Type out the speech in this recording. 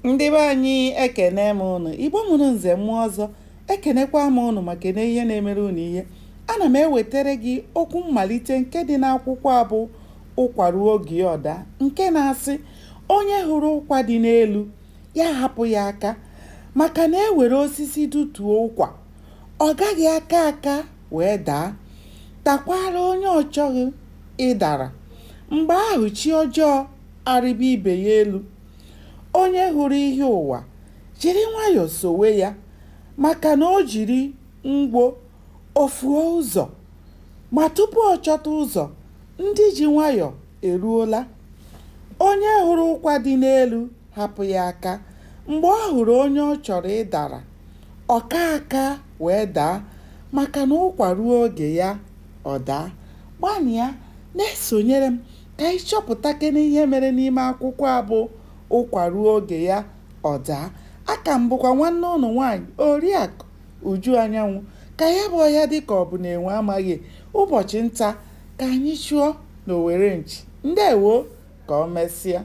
Ndị be anyị, ekene m ụnụ. Igbo mụrụ nze mụọ ọzọ, ekenekwa m ụnụ ma kene ihe na-emere ụnụ ihe. Ana m ewetara gị okwu mmalite nke dị n'akwụkwọ a bụ Ụkwa Ruo Oge Ya Ọ Daa, nke na-asị, onye hụrụ ụkwa dị n'elu, ya hapụ ya aka, maka na e were osisi dụtuo ụkwa, ọ gaghị aka aka wee daa, takwara onye ọ chọghị ịdara. Mgbe ahụ chi ọjọọ arịba ibe ya elu. Onye hụrụ ihe ụwa, jiri nwayọọ sowe ya, maka na o jiri ngwo, o fuo ụzọ. Ma tupu ọ chọta ụzọ, ndị ji nwayọọ eruola. Onye hụrụ ụkwa dị n'elu hapụ ya aka, mgbe ọ hụrụ onye ọ chọrọ ịdara, ọ kaa aka wee daa, maka na ụkwa ruo oge ya, ọ daa. Gbanịa na-esonyere m ka anyị chọpụtakene ihe mere n'ime akwụkwọ a bụ Ụkwa Ruo Oge Ya, Ọ Daa. Aka m bụkwa nwanne ụnụ nwaanyị, Oriakụ Uju Anyanwụ. Ka ya bụ ọhịa dị ka ọ bụ na enwe amaghị, ụbọchị nta ka anyị chụọ n'owere nchi. Ndewo, ka o mesịa.